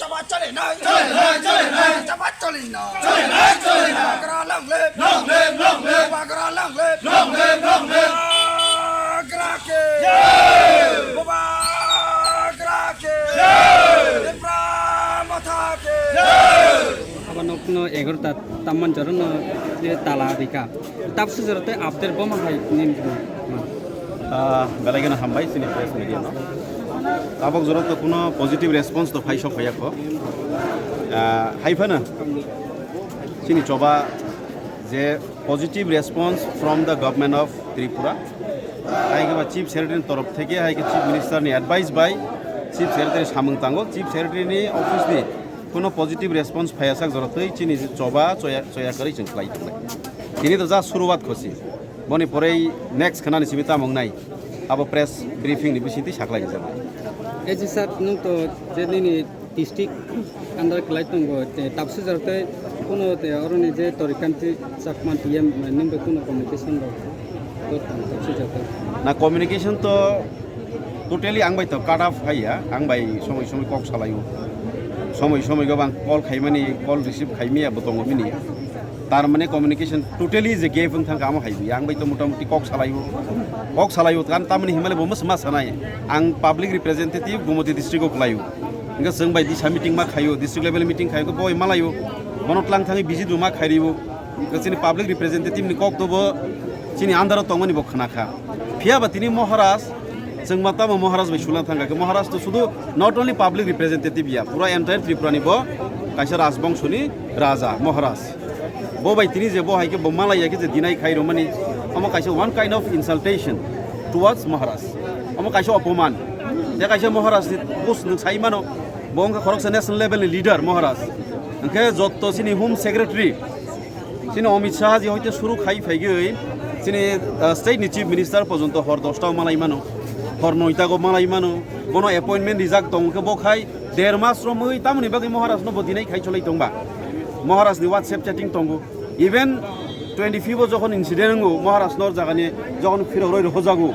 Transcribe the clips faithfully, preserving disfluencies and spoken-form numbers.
Chaba chale nai. Chale nai, chale nai. Chaba chale nai. Chale nai, chale nai. Bubagra long live. Long live, long live. Bubagra long live. Long live, long live. Bubagra ke. Jai. Bubagra ke. Jai. Tipra Motha ke. Jai. Abo nokno egarota tamman jora no tala rika. Tapsu jora tei update bo ma hai nin ma. Ah, belai kheno hambai chini press media no. Tabok jora to kuno positive response to phai sok phaiya kho. Ah, hai phano chini choba je positive response from the government of Tripura. Hai khe ba Chief Secretary ni torof theke hai khe Chief Minister ni advice bai Chief Secretary samung tango, Chief Secretary ni office ni kuno positive response phaiya sak jora tei chini choba choya, choya kwrwi chwng khlai tongnai. Tini to ja suruwat khosi. Boni porei next khnani simi tamo wngnai. Abo press briefing ni bisingtwi saklai rijak. A G sir, nwng to je nini district under kwlai tongo, te tapsu jora tei kuno te oroni je Torikanti Chakma T M nwng bai kuno communication rok to tang tapsu jora tei. Na communication to totally ang bai to cut off haiya, ang bai somoi somoi kok salaio. Somoi somoi go bang call khaimani, call receive khaimaya bo tongo bini. Tar mane communication totally je gap wng thangkha amo hai ya. Ang bai to motamuti kok salaio. Kok salaio kan tamni himale bo mas mas sanai. Ang public representative Gumoti district o khlaio. Hingke chwng bai disa meeting ma khaio, district level meeting khaio, boi malaio. Bono tlang thangwi visit bo ma khairibo. Hingke chini public representative ni kok to bo chini under o tongmani bo khna kha. Phiya ba tini Maharaj, chwng ma tamo Maharaj bai sulang thangkha khe, Maharaj to sudu not only public representative ya, pura entire Tripura ni bo kaisa rajbongso ni raja Maharaj. Bo bai tini je bo hai khe bo malai ya khe je deny khai romani, omo kaisa one kind of insultation towards Maharaj. Omo kaisa opoman. Je kaisa Maharaj ni post nwng sai mano, bo wngkha khoroksa national level ni leader Maharaj. Hingke jotto chini Home Secretary, chini Amit Shah ji hoite suru khai phaigwi chini, ah, state ni Chief Minister porjonto hor dosta o malai mano, hor noita go malai mano, bono appointment rijak tong khe bo khai der mas romwi tamoni bagwi Maharaj no bo dinai khai cholai tongba. Maharaj ni WhatsApp chatting tongo. Even twenty fifth o jokhon incident wngo, Maharaj no jagani jokhon phirok roi rohojago,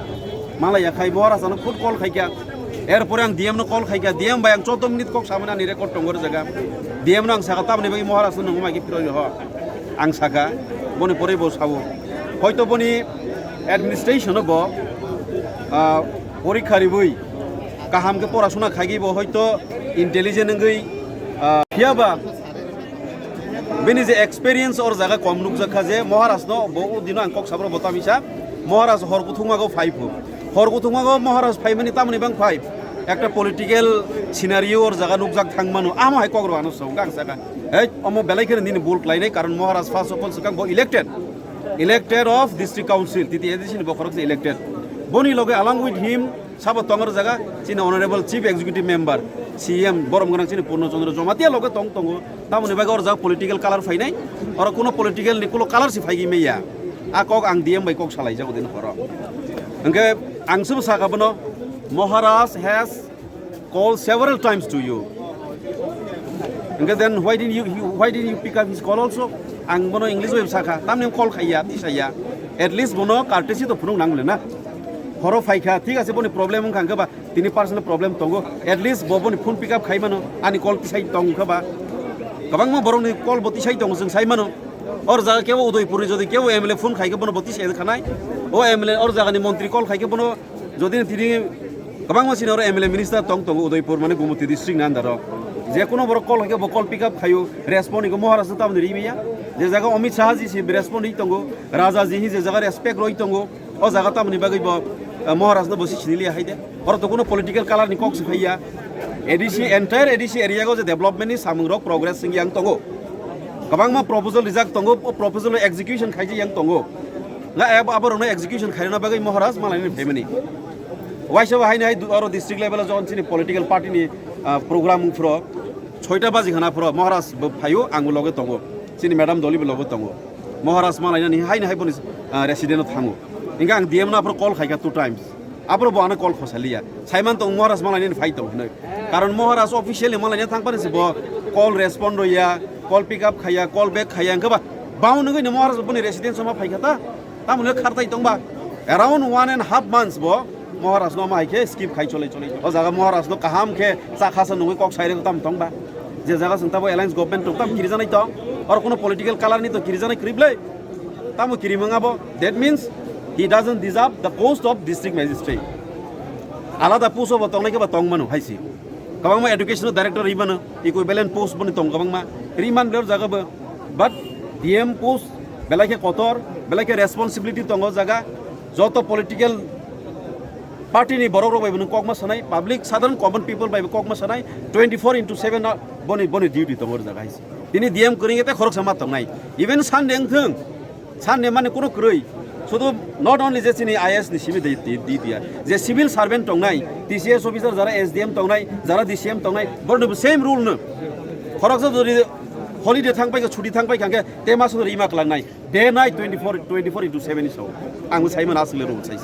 malai ya khai Maharaj ano khud call khai kha. Er pore ang D M no call khai kha, D M bai ang chaudo minute kok samani ani record tongo o jaga. D M no ang sakha tamoni bagwi Maharaj no nungma ki phiroi roho. Ang sakha, boni pore bo sao. Hoito boni administration o bo, ah, porikha ribwi kaham khe porasuna khaigwi bo hoito intelligent wngwi, ah, phiya ba bini je experience or jaga kom nukjak kha je Maharaj no bo o dino ang kok sabro bo tamisa Maharaj hor kuthungma go phai phu. Hor kuthungma go Maharaj phaimani tamoni bang phai. Ekta political scenario or jaga nukjak thang mano. Amo hai kok rwano song kang saka. Hei, omo belai kheno nini bul klainai, karon Maharaj first of all swkang bo elected. Elected of District Council, titi A D C ni bokhorok se elected. Boni loge along with him, sabo tongor jaga, chini Honorable Chief Executive Member, C E M, borom gwnang chini Purno Chandra Jamatia loge tong tongo. Tamoni bagwi or jaga political color phainai, oro kuno political ni kulo color si phaigwi maya. A kok ang D M bai kok salai jago din horo. Hingke ang sabo saka bono, Maharaj has called several times to you. Hingke then why didn't you, you, why didn't you pick up his call also? Ang bono English bai sakha, tamni call khaiya, tisaiya. At least bono courtesy to phunuk nang le na. Horo phaikha, thik ase boni problem wngkha hingke ba, tini personal problem tongo. At least bo boni phone pick up khai mano, ani call tisai tong kha ba. Kwbangma borokni call bo tisai tongo, chwng sai mano. Or jaga kebo Udaipurni jodi kebo M L A phone khai khe bono bo tisai khanai. O M L A or jagani montri call khai khe bono Jodi tini kwbangma sini oro M L A minister tong tongo Udaipur mane Gumoti district ni under o. Je kuno borok call haikhe bo call pick up khaio, respond hinkhe Maharaj no tamoni ri manya. Je jaga Amit Shah ji si respond ri tongo, Raja ji hi je jaga respect roi tongo, o jaga tamoni bagwi bo, eh, Maharaj no bo si sini liya haide. Oro to kuno political color ni kok si phaiya. A D C, entire A D C area o je development ni samung rok progress wngya wng tongo. Kwbangma proposal rijak tongo, o proposal no execution khaijak yang tongo. Nga abo, aborokno execution khairokna bagwi Maharaj malaini phaimani. Waisa bo haino hai du-, oro district level o jokon chini political party ni, ah, program wngphuru, soita baji khana phuru Maharaj bo phaio, ang bo loge tongo. Chini madam Doli bo loge tongo. Maharaj malainani haino hai boni, ah, resident o thango. Hingke ang D M no aphuru call khaikha two times. Aphuru bo ano call khosaliya. Saiman tong Maharaj malainani phai tong hinoi. Karon Maharaj officially malaina thangphani se bo call respond roya, call pick up khaya, call back khaya, hingke ba Bau nungui ni Maharaj boni residence ma phaikha ta, tamoni khartai tongba. Around one and half months bo Maharaj no ma hai khe skip khai chole chole. O jaga Maharaj no kaham khe cha khasa nungui kok sai rego tam tongba. Je jaga sung tabo alliance government tong tam kirijanai tong. Or kono political color ni to kirijanai krible. Tamo kirimang abo. That means he doesn't deserve the post of district magistrate. Alada post bo tongnai khe ba tong mano hai si. Kabangma education director ri mano, equivalent post boni tong kabangma. Ri man bler jaga bo. But D M post belai khe kotor, belai khe responsibility tongo jaga. Joto political party ni borok rok bai bo nung kokma sanai, public sadharan common people bai bo kokma sanai, twenty four into seven boni, boni duty tongo jaga hai si. Tini D M kwrwi khe tei khoroksa ma tongnai. Even Sunday wng thung, Sunday mani kunu kwrwi. Sudu not only je chini I A S ni simi di, di, di diya. Je civil servant tongnai, T C S officer jara S D M tongnai, jara D C M tongnai, borokni bo same rule no. Khoroksa jodi holiday thang pai kha, chuti thang pai kha khe, te ma sudu rima klangnai. Day night twenty four, twenty four into seven is so. Ang bo sai mano asle rule sai.